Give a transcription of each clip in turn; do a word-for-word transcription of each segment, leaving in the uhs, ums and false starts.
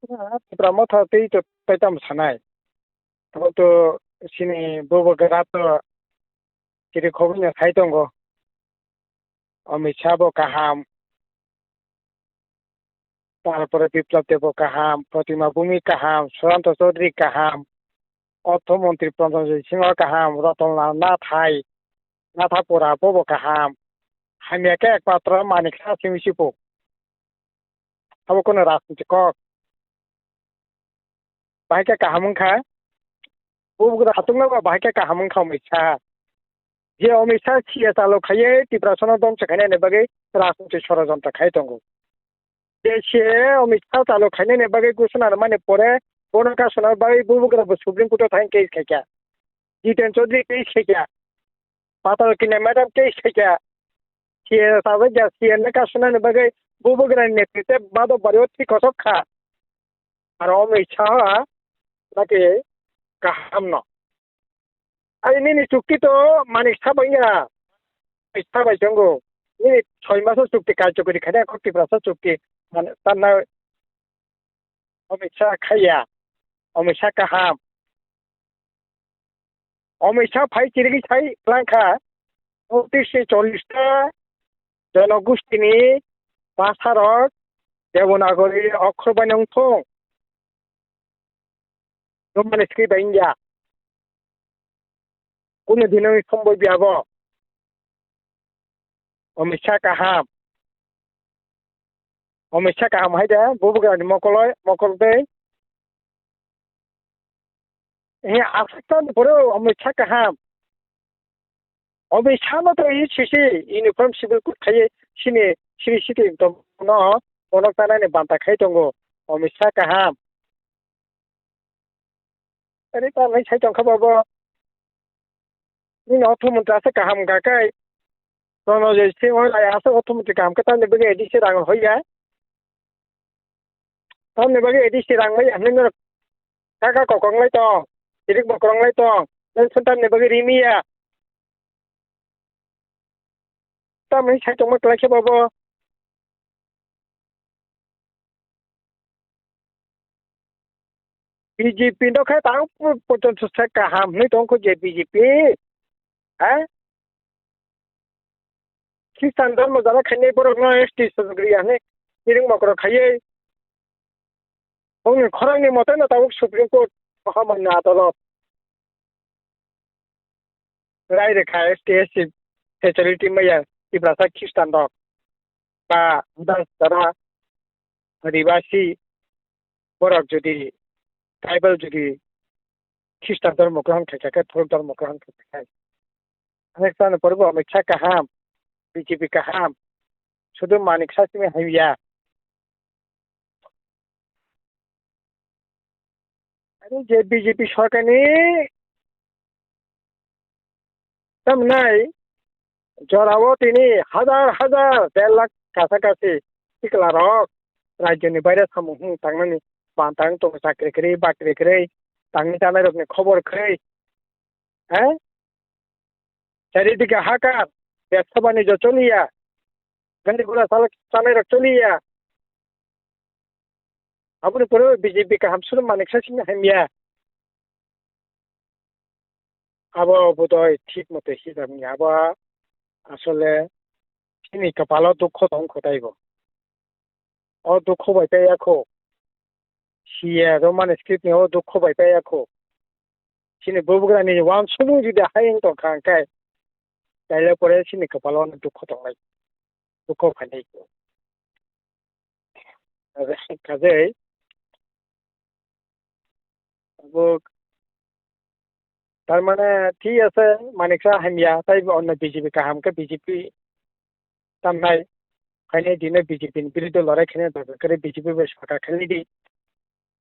Tipra Motha tei to tei tamo sanai. Abo to chini bubagra to chiri khobwi no sai tongo. Amit Shah bo kaham, tarpore Biplab Deb bo kaham, Protima Bhumik kaham, Sushanta Chaudhary kaham, Ortho Montri Pranjoy Singh kaham, Ratan Lal Nathai, Nathapura bo bo kaham. Hamya khe ekmatro Manik Saha simi sipo. Abo kono rajniti kok. Bahai khe kaham wngkha. Bubagra hatung no bahai khe kaham wngkha Amit Shah. Je Amit Shah C A chalo khaiye Tiprasano dongsa khainani bagwi rajniti sorojontro khai tongo. Je C A Amit Shah chalo khainani bagwi gusuna rwmani pore bono kasuna bagwi bubagra bo Supreme Court o thang case khaikha. Jiten Chaudhary case khaikha. Patal Kanya madam case khaikha. C A chajak ya, C A no kasunani bagwi bubagrani netritwe Madhab Bari o thwi kosok kha. Aro Amit Shah naki kaham no. Ari nini chukti to Manik Saha bai ya. Manik Saha bai tongo. Nini soi maso chukti karjokori khaina kok Tiprasa chukti. Mane tanna Amit Shah khaiya. Amit Shah kaham. Amit Shah phai chirigwi sai twlang kha, North East ni chollish ta jonogustini bhasarok Devanagari okhor bai no wng thung. Romani script bai wngya. Kunu dino wngwi somboi biya bo. Amit Shah kaham. Amit Shah kaham hai de, bubagrani mokoloi, mokol tei. He aswk tamo pore Amit Shah kaham. Amit Shah no to E C C uniform civil code khaiye sini siri siti to no monok tanani banta khai tongo. Amit Shah kaham. Ani ta nai sai tongkha babo. Nini ortho montri asa kaham ga kai. Tono je sing oi lai asa ortho montri kaham khe tamni bagwi A D C rang hoya. Tamni bagwi A D C rang bai hamni no kaka kokong lai tong. Chirik bokrong lai tong. Nang sun tamni bagwi rimiya. Tamni sai tongma klai khe babo. B J P no khe tang porjonto se kaham hwnwi tong kho je B J P. Ha? Khristan dhormo jana khainai borok no S T sojogri ya hwnwi hiring mokro khaiwi. Bongni khorang ni mote no tabuk Supreme Court Mahamanni Adalot rai rwkha S T S C facility maya Tiprasa Khristan rok ba others jara Adibasi borok jodi tribal jodi Khristan dhormo grohon khaikha khe, Thorok dhormo grohon khaikha khe. Hanek sano poribo Amit Shah kaham, B J P kaham, sudu Manik Saha simi hamya. Ani je B J P sorkarni tamnai jorao tini hajar hajar der lakh kasa kasi sikla rok rajyoni baire samung hung tangnani bantang tongo chakri kwrwi bakri kwrwi tangwi chanai rokni khobor kwrwi. He? Charidike hakar, bebsa banijo choliya, gandi gula salak chanai rok choliya. Aboni pore B J P kaham suru Manik Saha simi hamya. Abo bodoi thik mote hijabni abo asole chini kopalo dukho tong kho taibo. O dukho bai paiya kho. C A Roman script ni o dukho bai paiya kho. Chini bubagrani wansukmung jodi hai wng tong kha hwnkhe, taile pore chini kopalo dukho tongnai, dukho phainai. Kajai abo tarmane thik ase, Manik Saha hamya, tai onno B J P kaham khe B J P tamnai, phainai dino B J P ni biruddhe lorai khainai daka kwrwi B J P bai sorkar khainai di.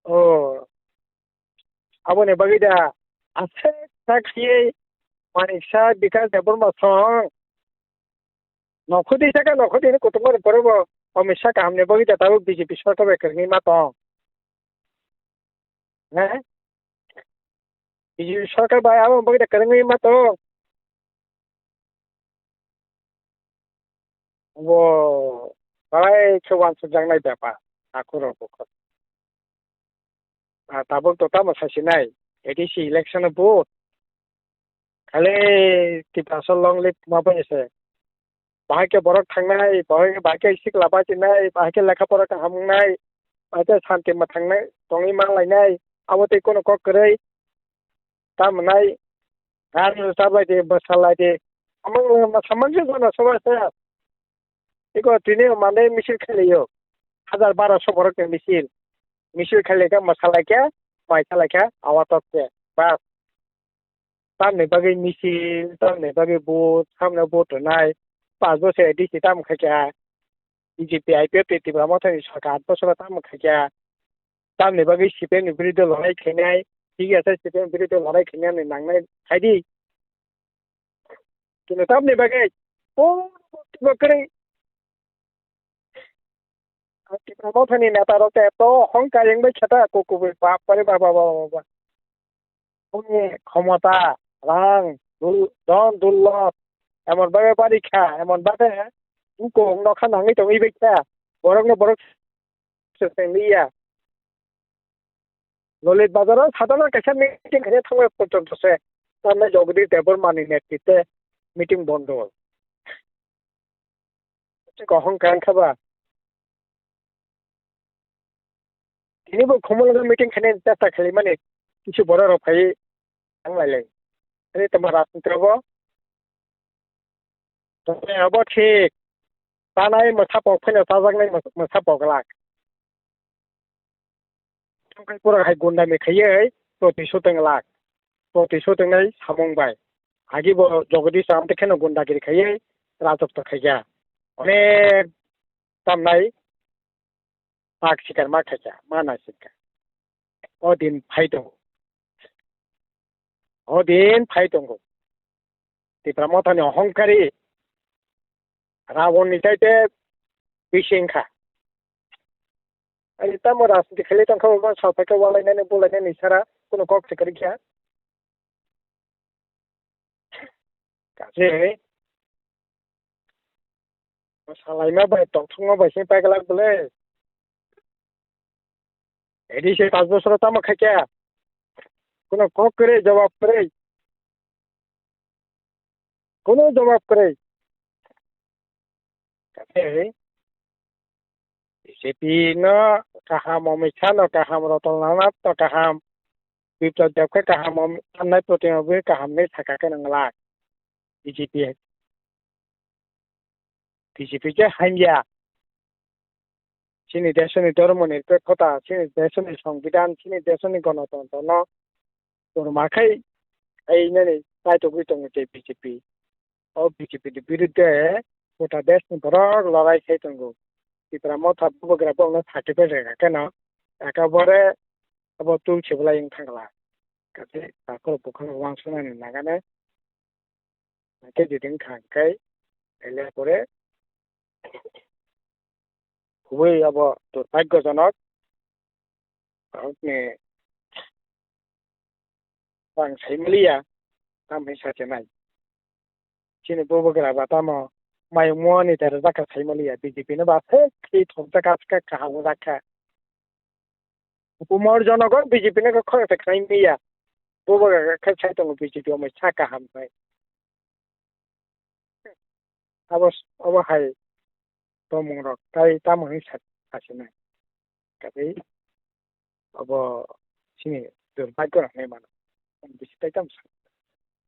O, aboni bagwi da aswk ta khaiwi Manik Saha, Bikash Debbarma song nokhodi saka nokhodi ni kutung ni pore bo Amit Saha kahamni bagwi da tabuk B J P sorkar bai kwrwngwi ma tong. He? B J P sorkar bai abo bagwi da kwrwngwi ma tong. Bo belai khe uansukjaknai bepar, takhurok bukhuk. Ah, tabuk to tamo sasinai. A D C election o vote. Khali Tiprasa long live ma bai se. Bahai khe borok thangnai, bahai khe, bahai khe sikla bachinai, bahai khe lekha pora kaham wngnai, bahai khe santi ma thangnai, tongwi ma lainai, abo tei kono kok kwrwi. Tamo nai, gan rwchap lai di, bwsa lai di. Samung, samung se jono soba se. Iko tini mande misil khailaio. Hajar baro so borok ni misil. Misil khailai khe mwsa lai khe, mai kha lai khe, awa tok khe. Bas. Tamni bagwi misil, tamni bagwi vote, samno vote rwnai. Pas bosor A D C tamo khai kha. B J P I P F ni Tipra Mothani sarkar aat bosoro tamo khaikha, tamni bagwi C P M ni biruddhe lorai khainai, thik ase, C P M biruddhe lorai khainani nangnai khaidi. Kino tamni bagwi, o, Tipra kwrwi, Tipra Mothani neta rok te to hongkar wngbai khe ta, kukubui bap kare baba baba baba. Bongni khomota, rang, dul-, dhon, dullot, emon bhabe bari kha, emon bhabe bukung nokha nangwi tongwi bai kha, borokno borok se tengli ya. Lolit bazaro sadhana kaisa meeting khaina thangbai porjonto se, tamni Jagadish Debbarma ni netritwe meeting bondo. Kaham kan kha ba? Tini bo Khumulwngo meeting khainani chesta khlaimani kisu borok rok phai tang lai lai. Ani tamo rajniti rogo. Tamo abo thik. Tanai mwsa pok phano chajaknai mwsa pok glak. Tongkai pura hai gundami khaiwi proti shooting lak, proti shooting nai samung bai. Agi bo Jagadish Ram te kheno gundagiri khaiwi rajotto khaikha. Onek tamnai pak sikar ma khaikha, ma nai sikha. O din phai tongo. O din phai tongo. Tipra Mothani ohongkari Rawon ni chaite bising kha. Ani tamo rajniti khailai tongkha, bo sal phaikha, walainani bulainani sara kuno kok se kwrwi kha. Kaje salaima bai tongthokma bai se paiglak bole. A D C pas bosoro tamo khaikha. Kuno kok kwrwi, jawab kwrwi. Kuno jawab kwrwi. Kaje B J P no kaham, Amit Shah no kaham, Ratan Lal Nath no kaham, Biplab Deb khe kaham, Om-, Annai Pratima bo kaham hinwi sakha khe nwnglak B J P. B J P khe hamya. Chini desoni dhormo nirpekhota, chini desoni songbidan, chini desoni gonotontro no kwrwma khai ai nani chaitogwi tongo tei B J P. O B J P ni biruddhe gota desh ni borok lorai khai tongo. Tipra Motha bubagra bokno certificate rwkha kheno ekabare abo tul se bolai wng thangla. Kaisa takhuk bukhuk wansuknani nagane hwnkhe jiding kha hwnkhe ele pore kubui abo durbhagyojonok. Borokni rang sai maliya, tamo hinwi sacha nai. Chini bubagra ba tamo mayung muani tera jaka sai maliya, B J P no ba se khi thok jaka se kaham wng jak kha. Kumar Jonok o B J P no khe khorang se khnai maliya. Bubagra khe sai tongo B J P omo sa kaham bai. Abo, abo hai tongmung rok tai tamo hinwi sa-, sasinai. Kabai abo chini durbhagyo rok hinwi mano. Bisi tai tamo sa-,